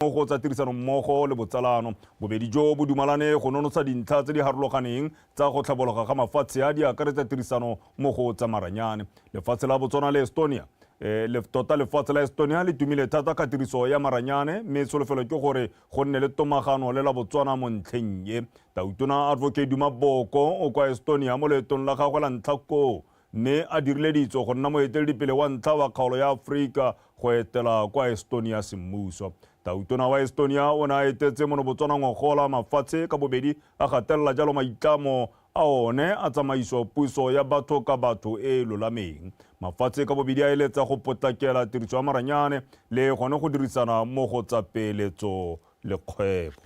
Mo go tsa tirisanommogo le botsalano, bobedi jo bo dumalane go nonotsha dintlha tse di harologaneng tsa go tlhabologa ga mafatshe a di akaretsa tirisano mo go tsa maranyane. Lefatshe la Botswana le Estonia le tota lefatshe la Estonia le tumile thata ka tiriso ya maranyane mme tsholofelo ke gore go nne le tomagano le la Botswana mo ntlheng e. Tautona Advocate Duma Boko o kwa Estonia mo loetong la gagwe la ntlha koo mme a dirile ditso go nna moeteledipele wa ntlha wa kgaolo ya Aforika go etela kwa Estonia semmuso. Tautona wa Estonia o ne a etetse mono Botswana ngogola mafatshe ka bobedi a gatelela jalo maitlamo a one a tsamaiso puso ya batho ka batho e e lolameng. Mafatshe ka bobedi a eletsa go potlakela tiriso ya maranyane le gone go dirisana mo go tsa peeletso le kgwebo.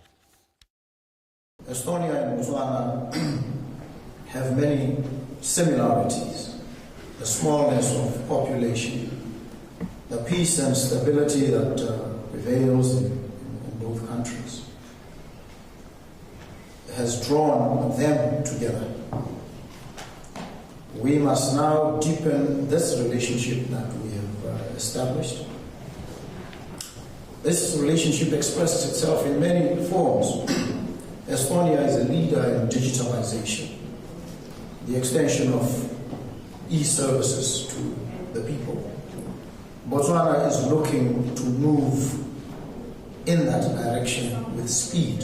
Estonia and Botswana have many similarities. The smallness of population, the peace and stability that prevails in both countries has drawn them together. We must now deepen this relationship that we have established. This relationship expresses itself in many forms. Estonia is a leader in digitalization, the extension of e-services to the people. Botswana is looking to move in that direction with speed.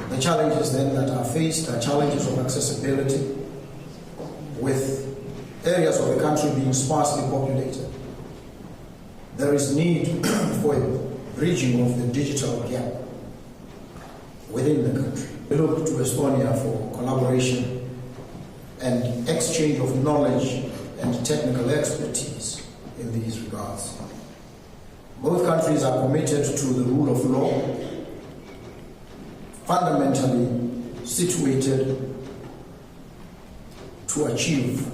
The challenges then that are faced are challenges of accessibility, with areas of the country being sparsely populated. There is need for a bridging of the digital gap within the country. We look to Estonia for collaboration and exchange of knowledge and technical expertise in these regards. Both countries are committed to the rule of law, fundamentally situated to achieve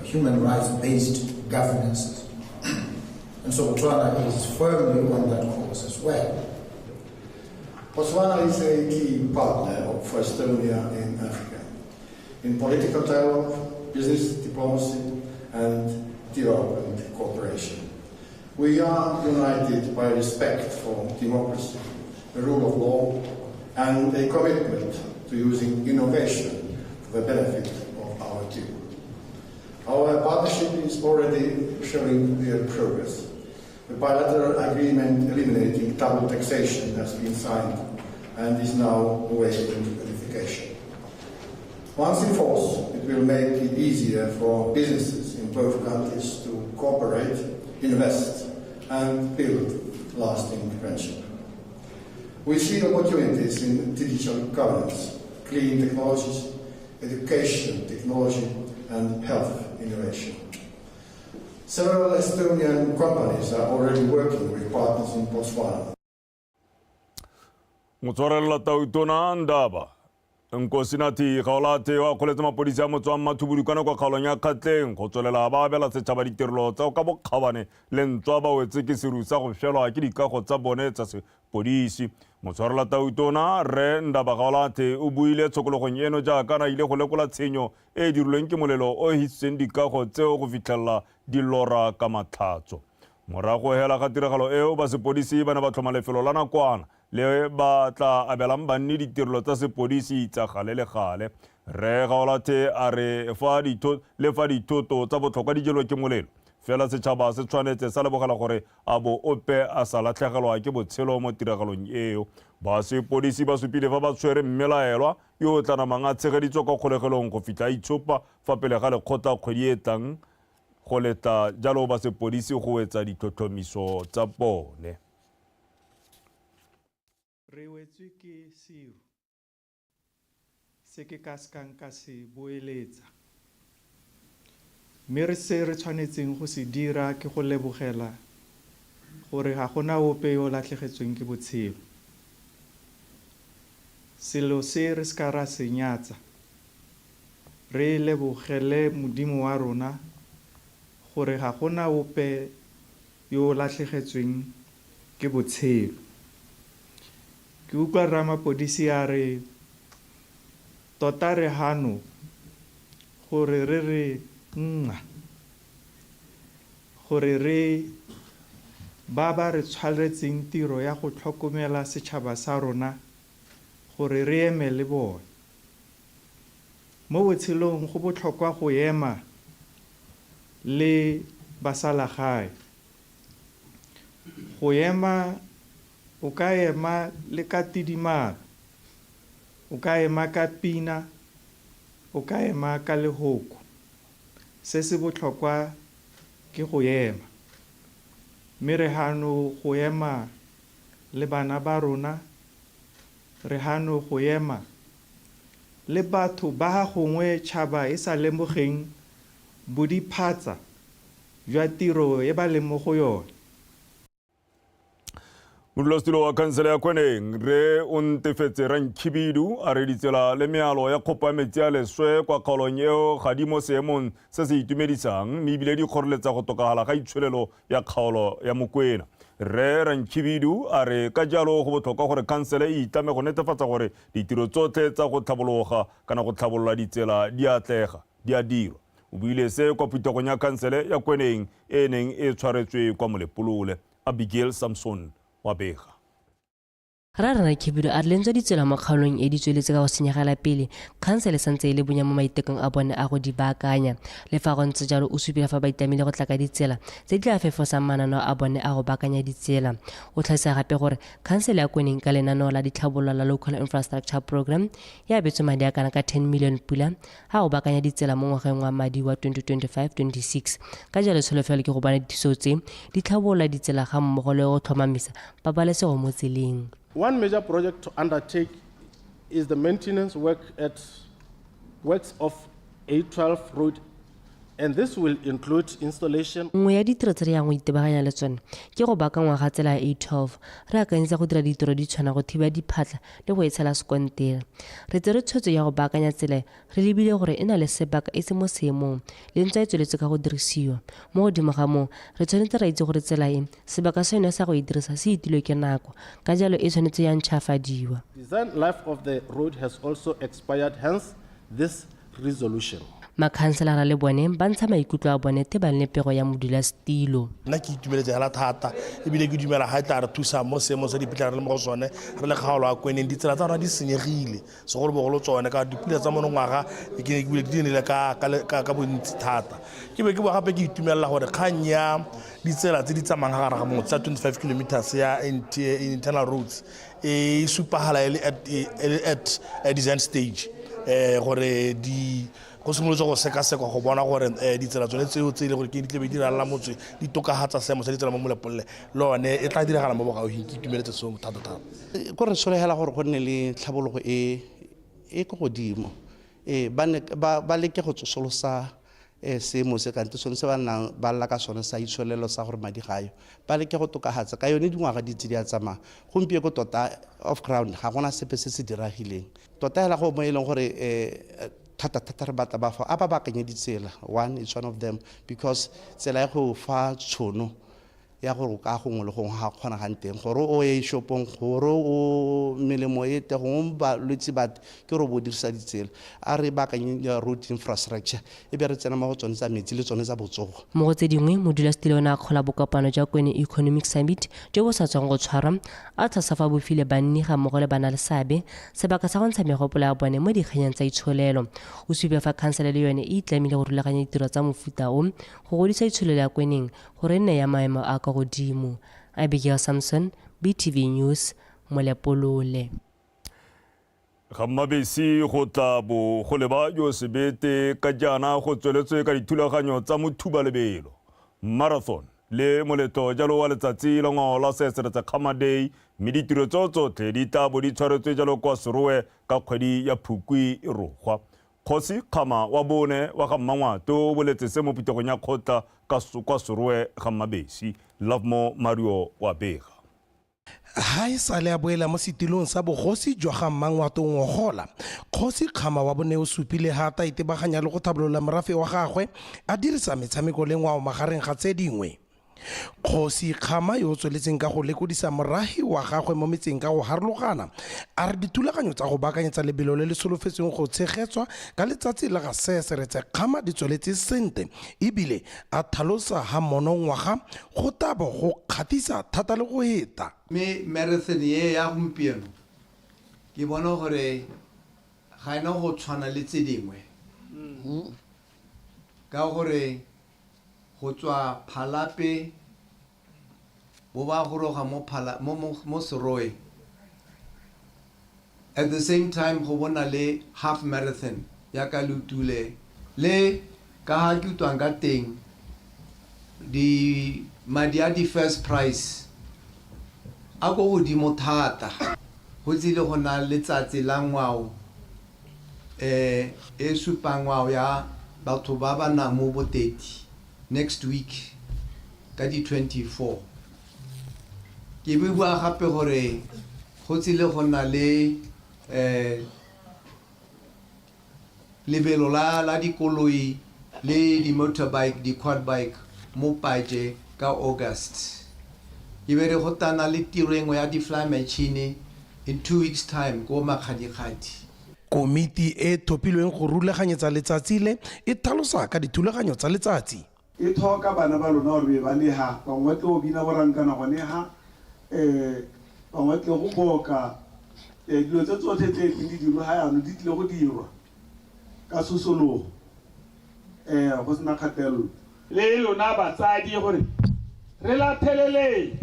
human rights-based governance. And so Botswana is firmly on that course as well. Botswana is a key partner for Estonia in Africa, in political dialogue, business diplomacy, and development cooperation. We are united by respect for democracy, the rule of law, and a commitment to using innovation for the benefit of our people. Our partnership is already showing real progress. The bilateral agreement eliminating double taxation has been signed and is now awaiting ratification. Once in force, it will make it easier for businesses in both countries to cooperate, invest, and build lasting friendship. We see opportunities in digital governance, clean technologies, education technology, and health innovation. Several Estonian companies are already working with partners in Botswana. Motswarelela Tautona Ndaba Nkosinathi Gaolathe o akgoletse mapodisi a motse wa Mmathubudukwane kwa kgaolong ya Kgatleng go tswelela ba abela setšhaba ditirelo tsa ka bokgabane le ntswa ba wetse ke seru sa go felwa ke dikago tsa bone tsa sepodisi. Motshwarela Tautona Rre Ndaba Gaolathe o buile tshokologong eno jaaka na ile go lekola tshenyo e e dirilweng ke molelo o hisitseng dikago tseo go fitlhelela di lora ka matlhatso. Morago hela ga tiragalo eo, ba sepodisi ba ne ba tlhoma lefelo la nakwana le ba tla abelang banni ditirelo tsa sepodisi tsa gale le gale. Rre Gaolathe a re fa le fa dithoto tsa botlhokwa di jelwe ke molelo, fela setšhaba se tshwanetse sa lebogela gore a bo ope a sa latlhegelwa ke botshelo mo tiragalong eo. Ba sepodisi ba supile fa ba tshwere mmelaelwa yo o tla namang a tshegeditswe kwa kgolegelong go fitlha a itshopa fa pele ga lekgotla kgwedi e tlang go letla jalo ba sepodisi go wetsa ditlhotlhomiso tsa bone. Re wetswe ke seru se ke ka se kang ka se boeletsa. Mme re se re tshwanetseng go se dira ke go lebogela gore ga gona ope yo o latlhegetsweng ke botshelo. Selo se re se ka ra se nyatsa. Re lebogele Modimo wa rona gore ga gona ope yo o latlhegetsweng ke botshelo. Ke utlwa rramapodisi a re tota re hano gore re re nxa, gore re ba ba re tshwaretseng tiro ya go tlhokomela setšhaba sa rona gore re eme le bone. Mo botshelong go botlhokwa go ema le basalagae. Go ema, o ka ema le ka tidimalo, o ka ema ka pina, o ka ema ka lehoko. Se se botlhokwa ke go ema. Mme re gano go ema le bana ba rona, re gano go ema le batho ba gongwe tšhaba e sa lemogeng bodiphatsa jwa tiro e ba leng mo go yone. Modulasetulo wa khansele ya Kweneng re o ntefetse Rankhibidu a re ditsela le mealo ya kgopo ya metsi a leswe kwa kgaolong eo ga di mo seemong se se itumedisang mme ebile di kgoreletsa go tokagala ga itsholelo ya kgaolo ya Mokwena. Rre Rankhibidu a re ka jalo go botlhokwa gore khansele e itlame go netefatsa gore ditiro tsotlhe tsa go tlhabologa kana go tlhabolola ditsela di atlega di a dirwa. O buile se kwa phuthegong ya khansele ya Kweneng e neng e tshwaretswe kwa Molepolole. Abigail Samson wa bega. Rra Rankhibidu a re lentswe ditsela mo kgaolong e di tsweletse ka go senyegela pele, khansele santse e le bonya mo maitekong a bone a go di baakanya. Le fa go ntse jalo o supile fa ba itlamile go tla ka ditsela tse di tla fefosang mananeo a bone a go baakanya ditsela. O tlhalosa gape gore khansele ya Kweneng ka lenaneo la ditlhabololo la Local Infrastructure Program e abetswe madi a kana ka 10 million pula a go baakanya ditsela mo ngwageng wa madi wa 2025-26. Ka jalo tsholofelo ke go bona dithuso tse di tlhabolola ditsela ga mmogo le go tlhomamisa pabalesego mo tseleng. One major project to undertake is the maintenance work at works of A12 road, and this will include installation. Nngwe ya ditiro tse re yang go itebaganya le tsone ke go baakangwa ga tsela ya A12. Re akanyetsa go dira ditiro di tshwana go thiba diphatlha le go e tshela sekontera. Re tsere tshwetso ya go baakanya tsela re lebile gore e na le sebaka e se mo seemong le ntswa e tsweletse ka go dirisiwa. Mo godimo ga moo, re tshwanetse ra itse gore tsela e sebaka sa yone sa go e dirisa se itilwe ke nako, ka jalo e tshwanetse ya ntšhafadiwa. Design life of the road has also expired, hence this resolution. Makhanselara le bone ba ntsha maikutlo a bone tebang le pego ya modulasetilo. Nna ke itumeletse hela thata ebile ke dumela ga e tla re thusa mo seemong sa dipitla re le mo go sone re le kgaolo ya Kweneng. Ditsela tsa rona di senyegile segolobogolo tsone ka dipula tsa monongwaga ke ne di nele ka bontsi thata. Ke be ke boa gape ke itumelela gore kgang ya ditsela tse di tsamayang ga gare ga motse tsa 25 kilometers ya internal roads e supagala e le at design stage, gore di go simolotse go sekasekwa go bona gore ditsela tsone tseo tse e le gore ke di tlebe di ralala motse di tokagatsa seemo sa ditsela mo Molepolole le one e tla diragala mo bogaufing. Ke itumeletse seo thata thata. Ko re solegela gore go nne le tlhabologo e e ko godimo, ba leke go tsosolosa seemo se kante sone se ba nnang ba lla ka sone sa itsholelo sa gore madi ga yo, ba leke go tokagatsa ka yone. Dingwaga di tse di a tsamaya gompieko tota off ground ga gona sepe se se diragileng tota hela go mo e leng gore thata thata re batla ba fa a ba baakanye ditsela. One is one of them, because tsela ya go fa tšhono ya gore o ka gongwe le gongwe ga kgonagang teng, gore o ye shopong, gore o melemo e te gongwe balwetse bate ke gore bo dirisa ditsela. A re baakanye road infrastructure e be re tsena mo go tsone tsa metsi le tsone tsa botsogo. Mo go tse dingwe, modulasetilo o ne a kgola bokopano jwa Kweneng Economic Summit jo bo sa tswang go tshwarwa, a tlhalosa fa bo file banni ga mmogo le bana le seabe sebaka sa go ntsha megopolo ya bone mo dikganyeng tsa itsholelo. O supe fa khansele le yone e itlamile go rulaganya ditiro tsa mofuta o go godisa itsholelo ya Kweneng gore e nne ya maemo a kwa godimo. Abigail Samson, BTV News, Molepolole. Ga Mmabesi go tla bo go leba jo sebete ka jaana go tsweletswe ka dithulaganyo tsa mothuba lebelo marathon le moletlo jalo wa letsatsi la ngwao la Seeseretse Kgama Day, mme ditiro tseo tsotlhe di tla bo di tshwaretswe jalo kwa Serowe ka kgwedi ya Phukwi e rogwa. Kgosi Kgama wa bone wa ga Mmangwato o boletse se mo phuthegong ya kgotla kwa Serowe ga Mmabesi. Lovemore Mario wa bega. Ha e sale a boela mo setilong sa bogosi jwa ga Mmangwato ngogola, Kgosi Kgama wa bone o supile ha ta itebaganya le go tlhabolola morafe wa gagwe a dirisa metshameko le ngwao magareng ga tse dingwe. Kgosi Kgama yo o tsweletseng ka go lekodisa morahi wa gagwe mo metseng ka go harologana a re dithulaganyo tsa go baakanyetsa lebelo le le solofetsweng go tshegetswa ka letsatsi la ga Sir Seretse Khama di tsweletse sente ebile a tlhalosa ha monongwaga go tabo go kgathisa thata le go heta. Mme marathon ye ya gompieno ke bona gore ga ena go tshwana le tse dingwe ka gore go tswa Phalape bo ba goroga mo Phala mo mo mo Serowe at the same time go bona le half marathon ya ka Lutule le ka ha ke utlwang ka teng di madi a di first prize a ko godimo thata go tsile go na letsatsi la ngwao eh e supang ngwao ya batho ba ba nang mo Boteti next week ka di 24 ke be bua gape gore go tsile go nna le eh lebelo la la dikoloi le di-motorbike di-quad bike mo Paje ka August ke be re go tana le tiro engwe ya di-fly machine in 2 weeks time ko Makgadikgadi. Komiti e thopilweng go rulaganyetsa letsatsi le e tlhalosa ka dithulaganyo tsa letsatsi. E tlhoka bana ba lona gore be ba le ha bangwe ba tle go bina borankana gone ha bangwe ba tle go boka dilo tse tsotlhe tse tleng di dirwe ga jaanong di tlile go dirwa ka sosologo go sena kgatelelo. Le lona batsadi gore re latheleleng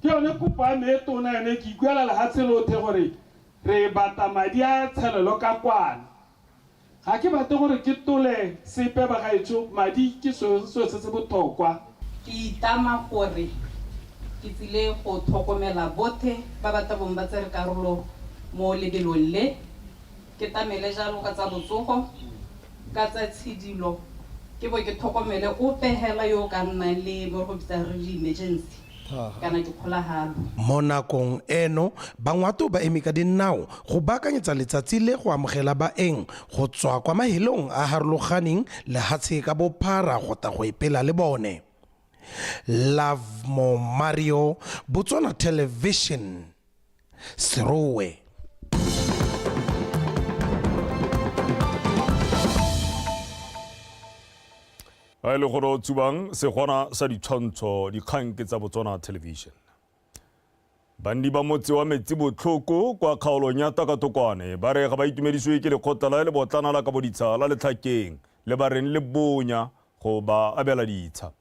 ke yone kopo ya me e tona yone ke ikuela lehatshe lothe gore re batla madi a tshelelo ka kwana ga ke batle gore ke tole sepe bagaetsho madi ke seo se se botlhokwa. Ke itama gore ke tsile go tlhokomela bothe ba ba tlabong ba tsere karolo mo lebelong le ke tamele jalo ka tsa botsogo ka tsa tshidilo ke bo ke tlhokomele ope hela yo o ka nnang le mo re go bitsang re di-emergency kana dikgolagalo. Mo nakong eno Bangwato ba eme ka dinao go baakanyetsa letsatsi le go amogela baeng go tswa kwa mahelong a harologaneng lehatshe ka bophara go tla go epela le bone. Lovemore Mario, Botswana Television, Serowe. Ga e le gore o tsubang segwana sa ditshwantsho dikgang ke tsa Botswana Television. Banni ba motse wa Metsi Botlhoko kwa kgaolong ya Takatokwane ba re ga ba itumedisiwe ke lekgotla la lebotlana la kaboditsha la Letlhakeng le ba reng le bonya go ba abela ditsha.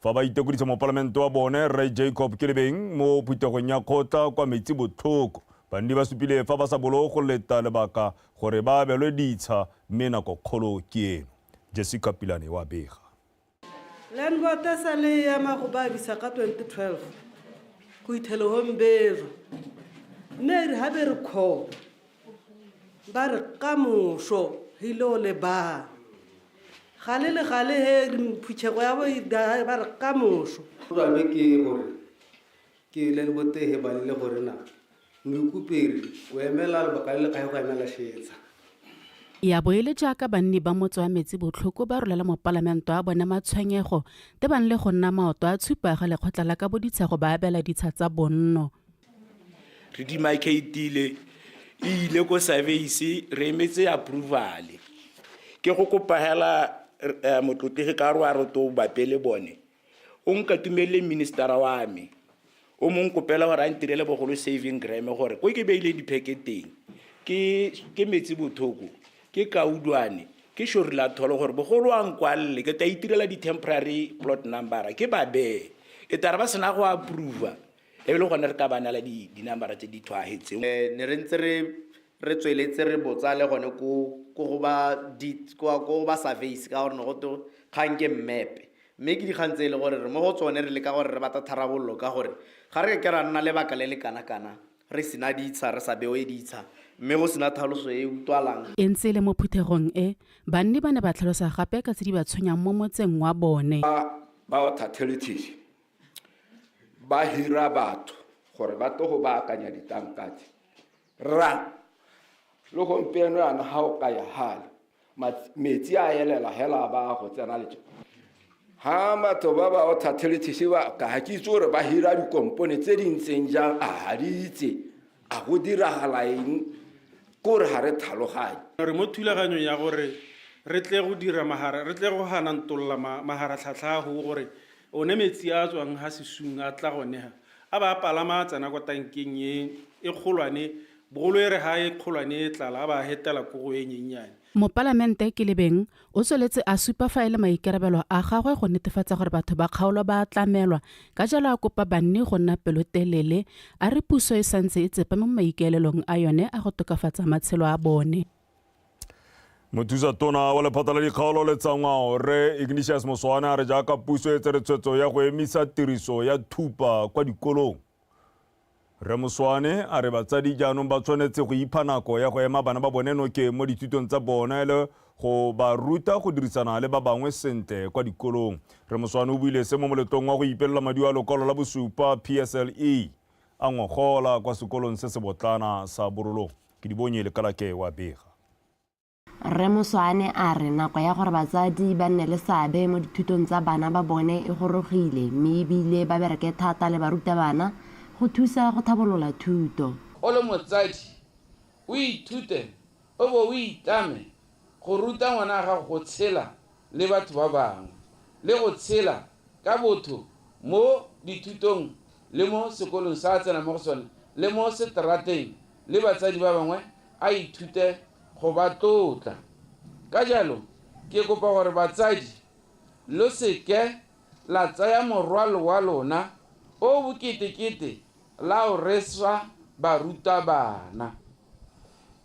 Fa ba itekodisa mopalamente wa bone Rre Jacob Kelebeng mo phuthegong ya kgotla kwa Metsi Botlhoko, banni ba supile fa ba sa bolo go leta lebaka gore ba abelwe ditsha mme nako kgolo ke eno. Jessica Pilane wa bega. Land board sa le ema go babisa ka 2012 go ithele gombejwa mme e re ga be re kgo ba re ka moso re ile go lebala gale le gale he re phuthego ya bo ba re ka moso. Jame ke gore ke le botege ba le gore na moikoperi o emela lebaka le le kae go emela šetsa. Ya bo e le jaaka banni ba motse wa Metsi Botlhoko ba rolela mopalamente wa bone matshwenyego tebang le go nna maoto a tshupa ga lekgotla la kaboditsha go ba abela ditsha tsa bonno. Re demarcatile e ile ko surveys re emetse approval ke go kopa hela motlotlegi ka re wa re to bapele bone o nka tumelele ministera wa me o mong kopela gore a ntirele bogolo saving gram gore ko ke beile dipheke teng ke Metsi Bothoko ke Kaudwane ke Shorila tholo gore bogolo a nkwalele ke tla itirela di-temporary plot number ke ba bee e tare ba sena go approva e le gone re ka ba nela dinambara tse di tshwahetseng. Ne re ntse re tsweletse re botsa le gone ko go ba di ko ba surveys ka gore ne go to kgang ke mmepe mme ke dikgang tse e le gore re mo go tsone re leka gore re batla tharabololo ka gore ga re ke ra nna lebaka le le kana-kana re sena ditsha re sa bewe ditsha mme go sena tlhaloso e utlwalang. E ntse e le mo phuthegong e banni ba ne ba tlhalosa gape ka tse di ba tshwenyang mo motseng wa bone. Ba water utilities ba hira batho gore ba tlo go baakanya ditanka tse ra le gompieno yana ga o ka ya gale metsi a elela hela ba go tsena le. Ha batho ba ba utilities ba ka ga ke itse gore ba hira dikompone tse di ntseng jang, a ga di itse a go diragala eng, kore ga re tlhaloganye. Re mo thulaganyong ya gore re tle go dira mahara, re tle go hanantolola maharatlhatlha a go gore one metsi a tswang ha sesung a tla gone ha a ba a palama a tsena kwa tankeng e e kgolwane, bogolo e re ha e kgolwane e tlala a ba a hetela ko go e nyenyane. Mopalamente Kelebeng o tsweletse a supa fa e le maikarabelo a gagwe go netefatsa gore batho ba kgaolo ba a tlamelwa, ka jalo a kopa banni go nna pelotelele, a re puso e santse e tsepame mo maikaelelong a yone a go tokafatsa matshelo a bone. Mothusa tona wa lephata la dikgaolo le tsa ngwao Rre Ignatius Moswane a re jaaka puso e tsere tshwetso ya go emisa tiriso ya thupa kwa dikolong. Rre Moswane a re batsadi jaanong ba tshwanetse go ipha nako ya go ema bana ba bone nokeng mo dithutong tsa bone le go ba ruta go dirisana le ba bangwe sentle kwa dikolong. Rre Moswane o buile se mo moletlong wa go ipelela maduo a lokwalo la bosupa PSLE a ngogola kwa sekolong se se botlana sa Borolong. Ke Dibonye Lekalake wa bega. Rre Moswaane a re nako ya gore batsadi ba nne le seabe mo dithutong tsa bana ba bone e gorogile mme e bile ba bereke thata le barutabana go thusa go tlhabolola thuto. O le motsadi, o ithute o bo o itlame go ruta ngwana wa gago go tshela le batho ba bangwe le go tshela ka botho mo dithutong le mo sekolong sa a tsenang mo go sone le mo seterateng le batsadi ba bangwe a ithute go ba tlotla. Ka jalo, ke kopa gore batsadi lo se ke la tsaya morwalo wa lona o o boketekete la o rwesa barutabana.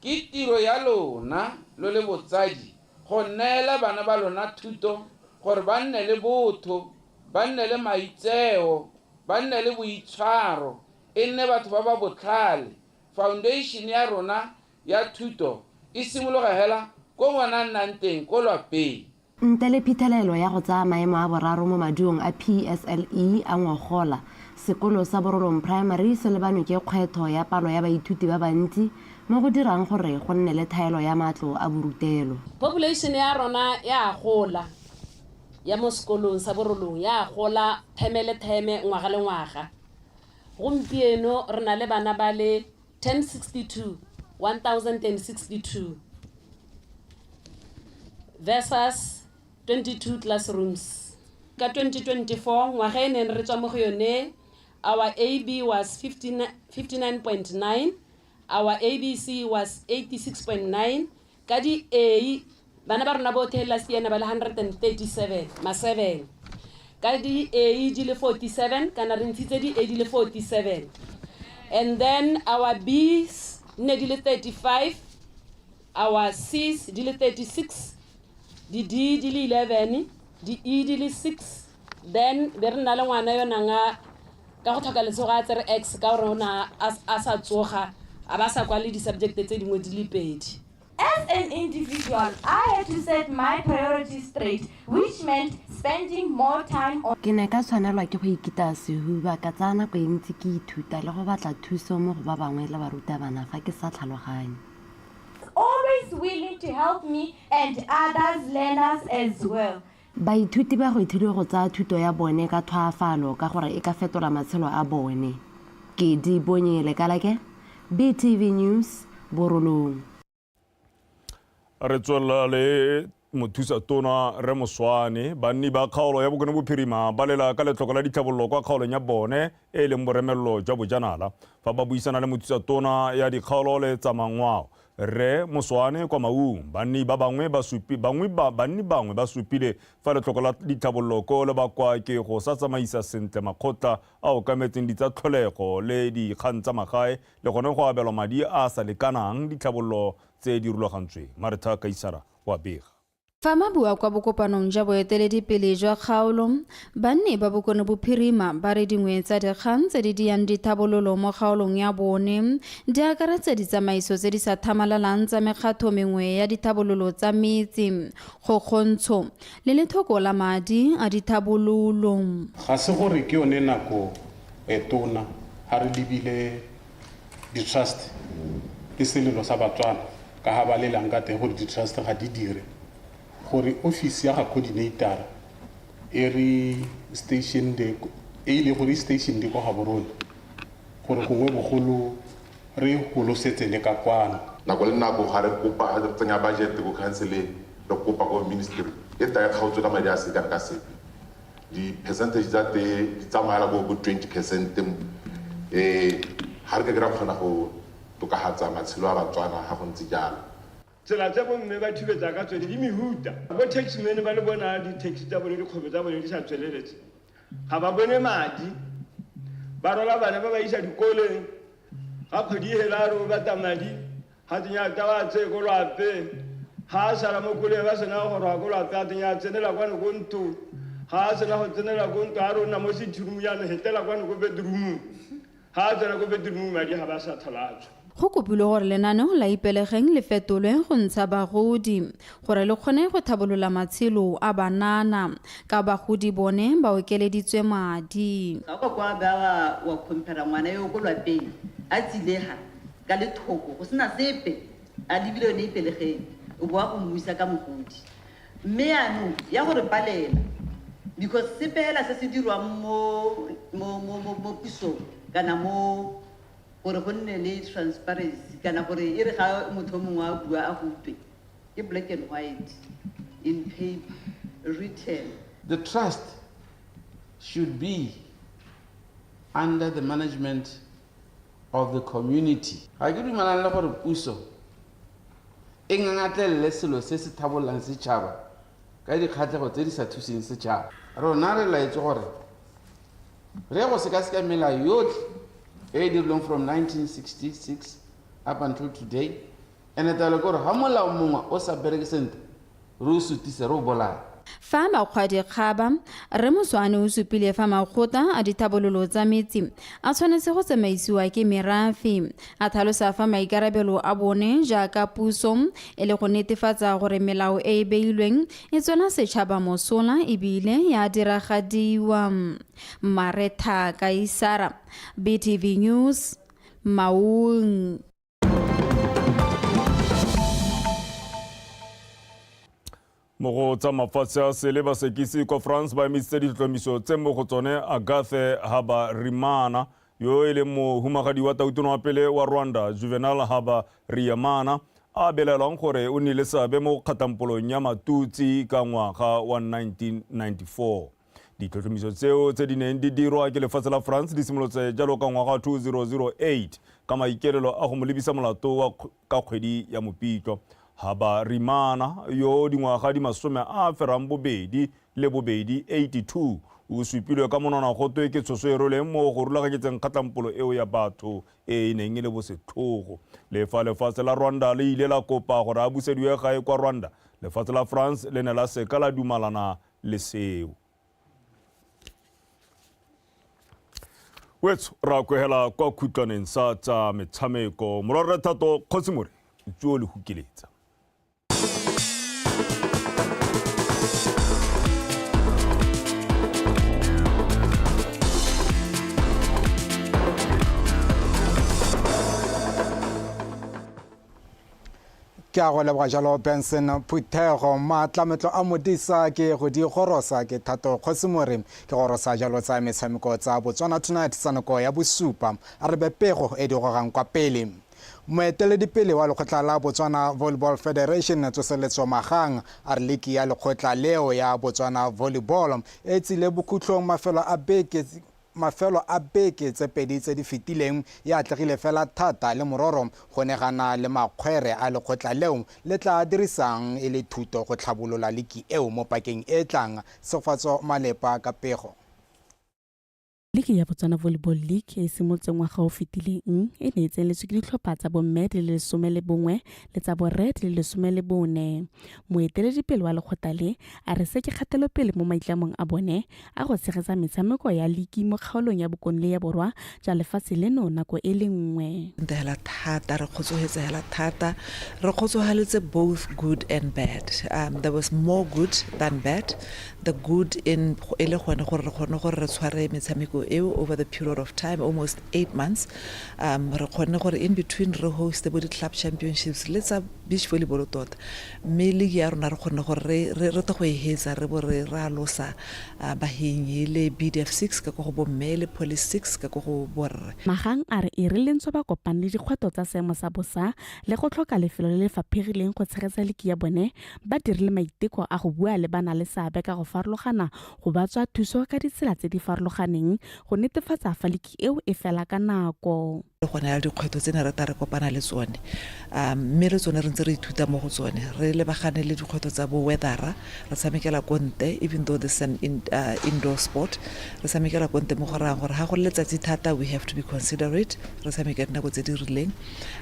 Ke tiro ya lona lo le botsadi go neela bana ba lona thuto gore ba nne le botho, ba nne le maitseo, ba nne le boitshwaro, e nne batho ba ba botlhale. Foundation ya rona ya thuto e simologa hela ko ngwana a nnang teng, ko lwapeng. Ntle le phitlhelelo ya go tsaya maemo a boraro mo maduong a PSLE a ngogola, sekolo sa Borolong Primary se lebanwe ke kgwetho ya palo ya baithuti ba bantsi mo go dirang gore go nne le thaelo ya matlo a borutelo. Population ya rona ya gola ya mo sekolong sa Borolong ya gola theme le theme, ngwaga le ngwaga. Gompieno re na le bana ba le 1062, 1062 versus 22 classrooms. Ka 2024, ngwaga e neng re tswa mo go yone, our AB was 59.9, our ABC was 86.9. Ka di A, bana ba rona botlhe last year ne ba le 137, ma 7. Ka di A di le 47, kana re ntshitse di A di le 47. And then our Bs ne di le 35, our Cs di le 36, di D di le 11, di E di le 6. Then be re nna le ngwana yo nang a ka go tlhoka letsogo a tsere X ka gore o ne a sa tsoga, a ba sa kwale di-subject tse dingwe di le pedi. As an individual, I had to set my priorities straight, which meant spending more time on. Ke ne ka tshwanelwa ke go ikitaya sehuba, ka tsaya nako e ntsi ke ithuta le go batla thuso mo go ba bangwe le barutabana fa ke sa tlhaloganye. Always willing to help me and others learners as well. Baithuti ba gwetlhilwe go tsaya thuto ya bone ka tlhwaafalo ka gore e ka fetola matshelo a bone. Ke Dibonye Lekalake, BTV News, Borolong. Re tswelela le mothusa tona Rre Moswaane. Banni ba kgaolo ya Bokone Bophirima ba lela ka letlhoko la ditlhabololo kwa kgaolong ya bone e leng boremelelo jwa bojanala. Fa ba buisana le mothusa tona ya dikgaolo le tsa mangwao Rre Moswaane kwa Maung, banni ba bangwe ba supi, bangwe ba, banni bangwe ba supile fa letlhoko la ditlhabololo ko le bakwa ke go sa tsamaisa sentle makgotla a okametseng ditsa tlholego le dikgang tsa magae le gone go abelwa madi a a sa lekanang ditlhabololo tse di rulagantsweng. Maretha Kaisara wa bega. Fa ba bua kwa bokopanong jwa boeteledipele jwa kgaolo, banni ba Bokone Bophirima ba re dingwe tsa dikgang tse di diyang dithabololo mo kgaolong ya bone di akaretsa ditsamaiso tse di sa thamalalang tsa mekgatho mengwe ya dithabololo tsa metse, kgokgontsho le lethoko la madi a dithabololo. Ga se gore ke yone nako e tona ha re lebile di-trust ke selelo sa Batswana ka ha ba lelang ka teng gore di-trust ga di dire, gore office ya ga coordinator e re stationed e ile gore e stationed kwa Gaborone gore gongwe bogolo re holosetse le ka kwano. Nako le nako ga re kopa ga re tsenya budget ko council-eng, re kopa ko ministry e tla e kgaotswe ka madi a se kana ka sepe. Di-percentage tsa teng di tsamaela bo 20%. Ga re ka ke ra kgona go tokafatsa matshelo a Batswana ga go ntse jalo. Tsela tse bomme ba thubetsa ka tsone di mehuta. Bo taximan ba le bona di-taxi tsa bone, dikgwebo tsa bone di sa tsweleletse, ga ba bone madi, ba rwala bana ba ba isa dikoleng. Ga kgwedi e hela a re o batla madi, ga tsenya ta ba tseye ko lwapeng. Ga a sala mo koleng ba sena go goroga ko lwapeng, a tsenya a tsenela kwano ko ntlong. Ga a sena go tsenela ko ntlo, a re o nna mo sitting-room jaanong, hetela kwano ko bedroom-ong. Ga a tsena ko bedroom-ong, madi ga ba sa tlhola a tswa. Go kopilwe gore lenaneo la Ipelegeng le fetolwe go ntsha bagodi gore le kgone go thabolola matshelo a banana, ka bagodi bone ba okeleditswe madi. Ga o ka kwa ba wa compare ngwana yo ko lwapeng a tsilega ka lethoko go sena sepe a lebile yone Ipelegeng, o boa go mmusa ka mogodi. Mme yaanong ya gore palela because sepe hela se se dirwang mo pusong kana mo gore go nne le transparency kana gore e re ga motho o mongwe a bua a go utlwe, ke black and white in paper written. The trust should be under the management of the community. Ga ke dumelane le gore puso e ngangatlelele selo se se thabololang setšhaba ka dikgatlhego tse di sa thuseng setšhaba. Rona re laetse gore re go sekaseka melao yotlhe e e dirilweng from 1966 up until today, and taelo ke gore ga molao mongwe o sa bereke sentle, re o sutise, re o bolaye. Fa makgwadikgaba, Rre Moswaane o supile fa makgotla a dithabololo tsa metsi a tshwanetse go tsamaisiwa ke merafe. A tlhalosa fa maikarabelo a bone jaaka puso e le go netefatsa gore melao e e beilweng e tswela setšhaba mosola ebile ya diragadiwa. Maretha Kaisara, BTV News, Maun. Mo go tsa mafatshe a sele, basekisi kwa France ba emisitse ditlhotlhomiso tse mo go tsone Agathe Habarimana, yo e leng mohumagadi wa tautona wa pele wa Rwanda Juvenal Habyarimana, a belaelwang gore o nnile seabe mo kgatlampolong ya Matutsi ka ngwaga wa 1994. Ditlhotlhomiso tseo tse di neng di dirwa ke lefatshe la France di simolotse jalo ka ngwaga wa 2008 ka maikelelo a go mo lebisa molato wa ka kgwedi ya Mopitlo. Habarimana, yo dingwaga di 82, 82, o supilwe ka monwana gotwe ke tshoso e rweleng mo go rulaganyetseng kgatlampolo eo ya batho e e neng e le bosetlhogo. Le fa lefatshe la Rwanda le ile la kopa gore a busediwe gae kwa Rwanda, lefatshe la France le ne la seka la dumalana le seo. Wetso ra kwegela kwa khutlwaneng sa tsa metshameko. Morwarre Thato Kgosimore tsuo le hukeletsa. Ke a go leboga jalo Benson Phuthego. Maatlametlo a modisa ke go di gorosa ke Thato Kgosimore, ke gorosa jalo tsa metshameko tsa Botswana Tonight tsa nako ya bosupa. A re be pego e di gogang kwa pele. Moeteledipele wa lekgotla la Botswana Volleyball Federation Tsoseletso Magang a re liki ya lekgotla leo ya Botswana Volleyball e tsile bokhutlong mafelo a beke tse pedi tse di fetileng e atlegile fela thata, le mororo go ne ga na le makgwere a lekgotla leo le tla dirisang e le thuto go tlhabolola liki eo mo pakeng e tlang. Segofatso Malepa ka pego. Liki ya Botswana Volleyball League e simolotse ngwaga o fetileng e ne e tseneletswe ke ditlhopha tsa bomme di le 11 le tsa borre di le 14. Moeteledipele wa lekgotla le a re se ke kgatelopele mo maitlamong a bone a go tshegetsa metshameko ya liki mo kgaolong ya bokone le ya borwa jwa lefatshe leno nako e le nngwe. Hela thata, re kgotsogetse hela thata, re kgotsogaletse both good and bad. There was more good than bad. The good in e le gone gore re kgone gore re tshware metshameko eo over the period of time, almost 8 months. Re kgonne gore in between re hoste bo di-club championships le tsa beach volleyball tota, mme league ya rona re kgonne gore re tle go e hetsa, re bo re alosa bahenyi le BDF 6 ka ko go bomme le Police 6 ka ko go borre. Magang a re e re lentswe ba kopane le dikgwetlho tsa seemo sa bosa le go tlhoka lefelo le le faphegileng go tshegetsa liki ya bone, ba dirile maiteko a go bua le ba na le seabe ka go farologana go ba tswa thuso ka ditsela tse di farologaneng go netefatsa fa liki eo e fela ka nako. Le gone ya dikgwetlho tse ne re ta re kopana le tsone, mme le tsone re ntse re ithuta mo go tsone. Re lebagane le dikgwetlho tsa bo weathera, re tshamekela ko ntle, even though this is an indoor sport, re tshamekela ko ntle, mo go rayang gore ga go le letsatsi thata we have to be considerate, re tshameka dinako tse di rileng.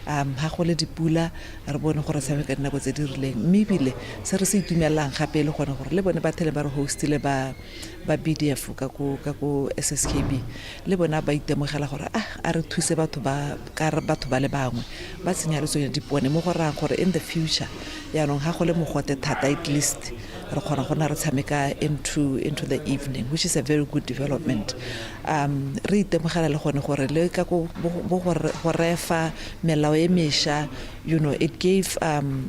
Ga go le dipula re bone gore re tshameka dinako tse di rileng. Mme ebile se re se itumelelang gape e le gone gore le bone ba thele ba re hostile ba BDF ka ko SSKB, le bona ba itemogela gore a re thuse batho ba ka re batho ba le bangwe ba tsenya le tsone dipone, mo go rayang gore in the future yaanong ga go le mogote thata at least re kgona go nna re tshameka into the evening, which is a very good development. Re itemogela le gone gore le ka go refa melao e mešwa, it gave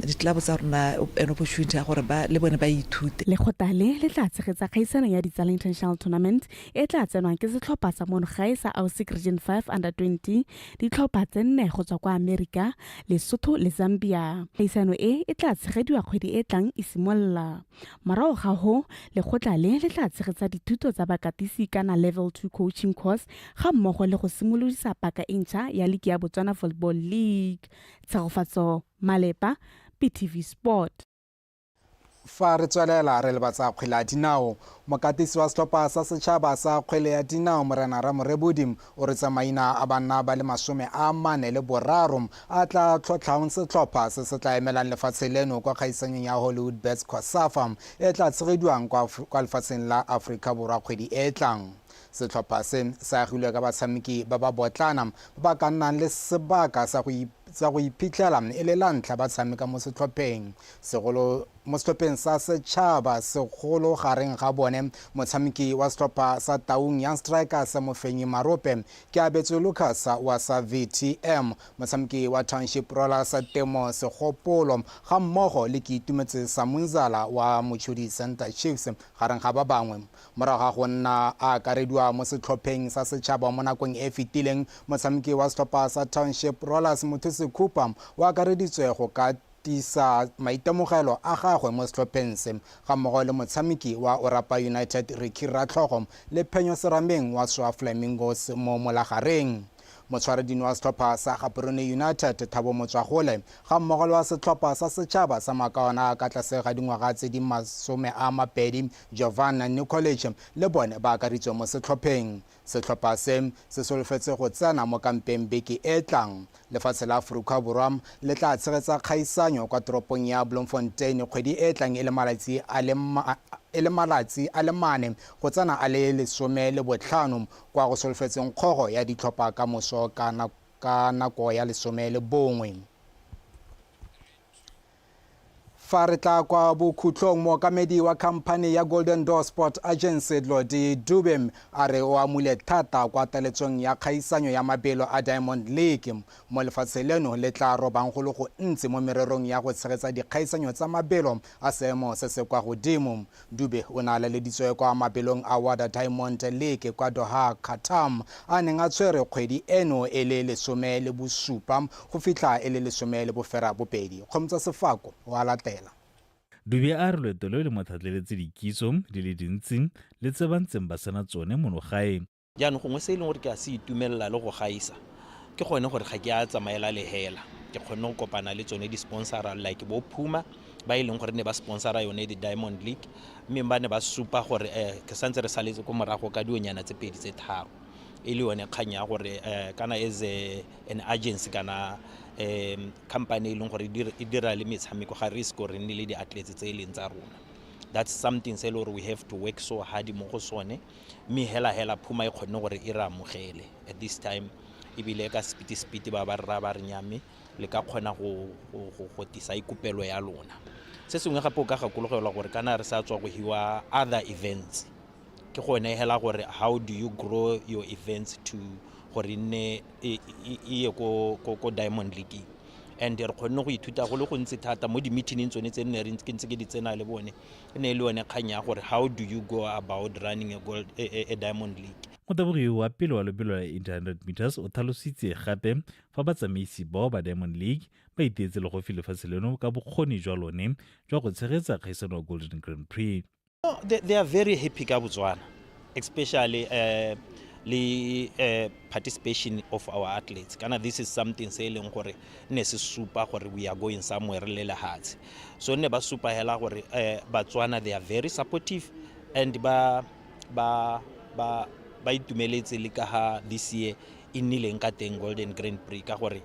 ditlelabo tsa rona an opportunity ya gore le bone ba ithute. Lekgotla le le tla tshegetsa kgaisano ya Ditsala International Tournament e tla tsenwang ke setlhopha sa mono gae sa Ausic Region 5 Under 20, ditlhopha tse 4 go tswa kwa Amerika, Lesotho le Zambia. Kgaisano e e tla tshegediwa kgwedi e tlang e simolola. Morago ga ho, lekgotla le le tla tshegetsa dithuto tsa bakatisi kana Level 2 coaching course ga mmogo le go simolodisa paka e ntšha ya liki ya Botswana Volleyball League. Tshegofatso Malepa, BTV Sport. Fa re tswelela re lebatsa kgwele ya dinao, mokatisi wa setlhopha sa setšhaba sa kgwele ya dinao Morena Ramorebodi o re tsamaina a banna ba le 43 a tla tlhotlhang setlhopha se se tla emelang lefatshe leno kwa kgaisanyong ya Hollywood Bets COSAFA e tla tshegediwang kwa lefatsheng la Aforika Borwa kgwedi e tlang. Setlhopha se se agilwe ka batshameki ba ba botlana ba ba ka nnang le sebaka sa go iphitlhela e le la ntlha ba tshameka mo setlhopheng segolo mo setlhopheng sa setšhaba segolo. Gareng ga bone motshameki wa setlhopha sa Taung Young Strikers Mofenyi Marope, ke abetswe Lucas wa sa VTM, motshameki wa Township Rollers Temo Segopolo ga mmogo le ke Itumetse Samunzala wa Mochudi Center Chiefs gareng ga ba bangwe. Morago ga go nna a akarediwa mo setlhopheng sa setšhaba mo nakong e fetileng, motshameki wa setlhopha sa Township Rollers Mothusi Cooper o akareditswe go ka tisa maitemogelo a gagwe mo setlhopheng se, ga mmogo le motshameki wa Orapa United Ricky Ratlhogo le Phenyo Serameng wa Swa Flamingos mo molagareng. Motshwaredino wa setlhopha sa Gaborone United Thabo Motswagole ga mmogo le wa setlhopha sa setšhaba sa makawana ka tlase ga dingwaga tse di 20 Giovanna Nicolic le bone ba akaritswe mo setlhopheng. Setlhopha se se solofetse go tsena mo kampeng beke e tlang. Lefatshe la Aforika Borwa le tla tshegetsa kgaisanyo kwa toropong ya Bloemfontein kgwedi e tlang e le malatsi a le 4 go tsena a le 15 kwa go solofetseng kgogo ya ditlhopha ka moso ka nako ya 11. Fa re tla kwa bokhutlong, mookamedi wa khamphani ya Golden Door Sport Agency Lodi Dube a re o amule thata kwa taletsong ya kgaisanyo ya mabelo a Diamond League mo lefatshe leno le tla robang go le go ntsi mo mererong ya go tshegetsa dikgaisanyo tsa mabelo a seemo se se kwa godimo. Dube o ne a laleditswe kwa mabelong a WADA Diamond League kwa Doha, Qatar, a neng a tshwere kgwedi eno e le 17 go fitlha e le 18. Kgomotsa Sefako o a latela. Dube a re loeto leo le mo tlhatlheletse dikitso di le dintsi le tse ba ntseng ba sena tsone mono gae. Jaanong gongwe se e leng gore ke a se itumelela le go gaisa ke gone gore ga ke a tsamaela lehela, ke kgonne go kopana le tsone di-sponsora like bo Puma ba e leng gore ne ba sponsora yone di-Diamond League, mme ba ne ba supa gore ke santse re saletse ko morago ka dionyana tse 2 tse 3, e le yone kgang ya gore kana as an agency kana company e leng gore e dira le metshameko ga re ise re nne le di-athletes tse e leng tsa rona. That's something se e le gore we have to work so hard mo go sone, mme hela Puma e kgonne gore e re amogele at this time, ebile ka speed ba ba rra ba re nyame le ka kgona go tisa ikopelo ya lona. Se sengwe gape o ka gakologelwa gore kana re sa tswa go hiwa other events, Ke gone hela gore how do you grow your events to gore e nne e ye ko ko Diamond League. And re kgonne go ithuta go le gontsi thata mo di-meetingeng tsone tse nne re ke ntse ke di tsena le bone. E ne e le yone kgang ya gore how do you go about running a, gold, a, a, a Diamond League. Motabogi wa pele wa lobelo la 800 meters o tlhalositse gape fa batsamaisi bao ba Diamond League ba iteetse legofi lefatshe leno ka bokgoni jwa lone jwa go tshegetsa kgaisano ya Golden Grand Prix. No, they are very happy ka Botswana, especially le participation of our athletes. Kana this is something se e leng gore ne se supa gore we are going somewhere le lehatshe. So ne ba supa hela gore Batswana, they are very supportive and ba ba ba ba itumeletse le ka ha this year e nnileng ka teng Golden Grand Prix, ka gore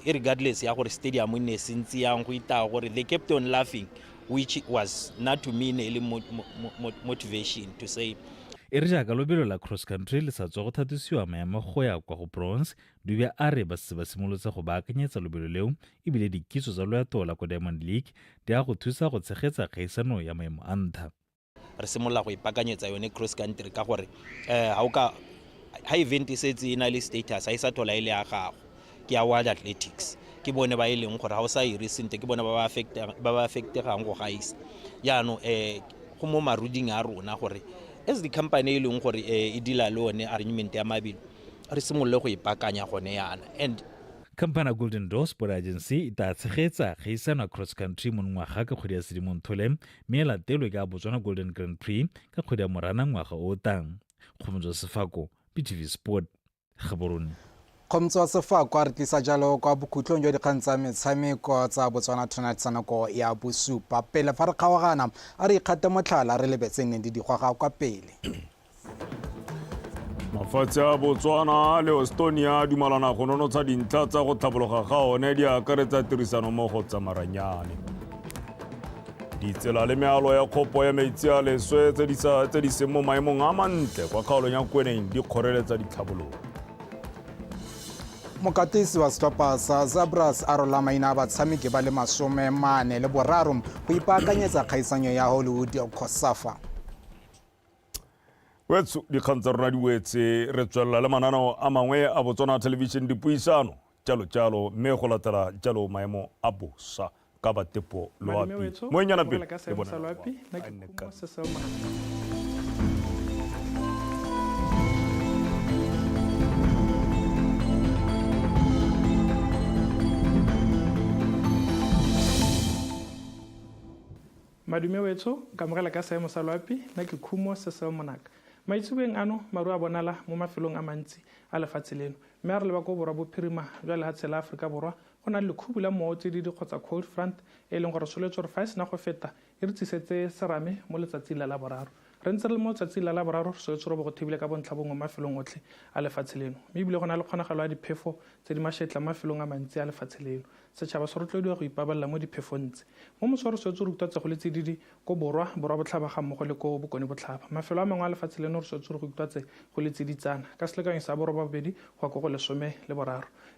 regardless ya gore stadium e ne se ntse yang go itaya gore they kept on laughing, which was not to me ne e le motivation to say. E re jaaka lobelo la cross country le sa tswa go thatosiwa maemo go ya kwa go bronze, Dube a re ba setse ba simolotse go baakanyetsa lobelo leo, ebile dikitso tsa loeto la ko Diamond League di a go thusa go tshegetsa kgaisano ya maemo a ntlha. Re simolola go ipakanyetsa yone cross country ka gore ha o ka ha event e setse e na le status, ha e sa thola e le ya gago, ke ya World Athletics, ke bone ba e leng gore ha o sa ire sentle ke bone ba ba affectegang go gaisa. Jaanong go mo maruding a rona gore as the company e leng gore e deala le one arrangement ya mabelo, re simolole go ipakanya gone yana. And Khamphane Golden Door Sport Agency e tla tshegetsa kgaisano ya cross country monongwaga ka kgwedi ya Sedimonthole, mme e latelwe ke a Botswana Golden Grand Prix ka kgwedi ya Moranang ngwaga o o tlang. Kgomotso Sefako, BTV Sport, Gaborone. Kgomotso Sefako a re tlisa jalo kwa bokhutlong jwa dikgang tsa metshameko tsa Botswana Tonight tsa nako ya bosupa. Pele fa re kgaogana, a re ikgate motlhala re lebetse neng di digwaga kwa pele. Mafatshe a Botswana le Estonia a dumalana go nonotsha dintlha tsa go tlhabologa ga one di akaretsa tirisano mo go tsa maranyane. Ditsela le mealo ya kgopo ya metsi a leswe tse di seng mo maemong a mantle kwa kgaolong ya Kweneng di kgoreletsa ditlhabologo. Mokatisi wa setlhopha sa Zebras a rola maina a batshameki ba le 43 go ipaakanyetsa kgaisanyo ya Hollywood COSAFA. Wetso dikgang tsa rona di wetse, re tswelela le mananeo a mangwe a Botswana Television dipuisano jalo jalo, mme go latela jalo maemo a bosa ka batepo loapi. Moenyana pele le bona. Madume wetsho, kamogela ka seemo sa loapi, nna ke Khumo Cecil Monaka. Maitseboeng ano, maru a bonala mo mafelong a mantsi a lefatshe leno, mme a re leba ko borwa bophirima jwa lehatshe la Aforika Borwa, go na le lekhubu la mowa o tsididi kgotsa cold front, e leng gore soletswe gore fa e sena go feta e re tsisetse serame mo letsatsing la Laboraro. Re ntse re le mo letsatsing la Laboraro, re soletswe gore bo go thibile ka bontlha bongwe mo mafelong otlhe a lefatshe leno, mme ebile go na le kgonagalo ya diphefo tse di mašetla mo mafelong a mantsi a lefatshe leno. Setšhaba se rotloediwa go ipabalela mo diphefong tse. Mo moso re swetse re utlwa tse go le tsididi ko borwa, borwa botlhaba ga mmogo le ko bokone botlhaba. Mafelo a mangwe a lefatshe leno re swetse re go utlwa tse go le tsiditsana ka selekanyo sa 8 go ya ko go 13.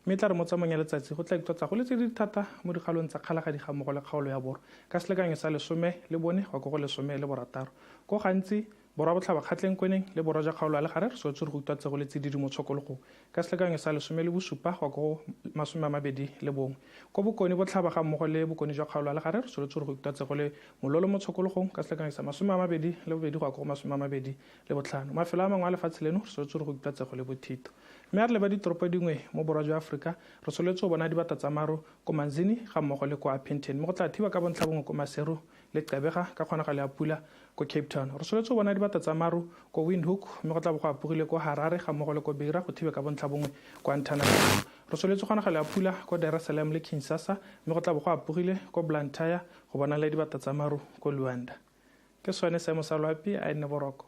Mme e tla re mo tsamaong ya letsatsi go tla utlwa tsa go le tsididi thata mo dikgaolong tsa Kgalagadi ga mmogo le kgaolo ya borwa ka selekanyo sa 14 go ya ko go 16. Ko gantsi borwa botlhaba Kgatleng Kweneng le borwa jwa kgaolo ya legare re swetse re go utlwa tse go le tsididi mo tshokologong ka selekanyo sa 17 go ya ko go 21. Ko bokone botlhaba ga mmogo le bokone jwa kgaolo ya legare re swetse re go utlwa tse go le mololo mo tshokologong ka selekanyo sa 22 go ya ko go 25. Mafelo a mangwe a lefatshe leno re swetse re go utlwa tse go le bothito. Mme a re leba ditoropo dingwe mo borwa jwa Aforika, re soletse go bona dibata tsa maru ko Manzini ga mmogo le ko Upington, mme go tla thiba ka bontlha bongwe ko Maseru le Gqeberha ka kgonagalo ya pula ko Cape Town. Re soletse go bona dibata tsa maru ko Windhoek, mme go tla bo go apogile ko Harare ga mmogo le ko Beira go thibe ka bontlha bongwe ko Antananarivo. Re soletse kgonagalo ya pula ko Dar es Salaam le Kinshasa, mme go tla bo go apogile ko Blantyre go bonala dibata tsa maru ko Luanda. Ke sone seemo sa loapi, a e nne boroko.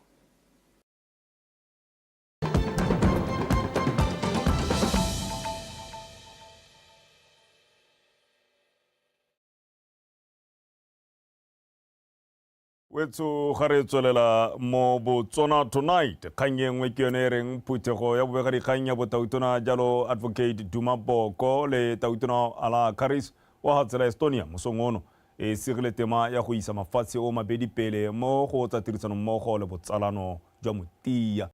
Wetso ga re tswelela mo Botswana Tonight, kgang e nngwe ke yone e reng phuthego ya bobegadikgang ya botautona jalo Advocate Duma Boko le tautona Ala Karis wa Hatsela Estonia mosong ono e sigile tema ya go isa mafatshe o mabedi pele mo go tsa tirisanommogo le botsalano jwa Motia.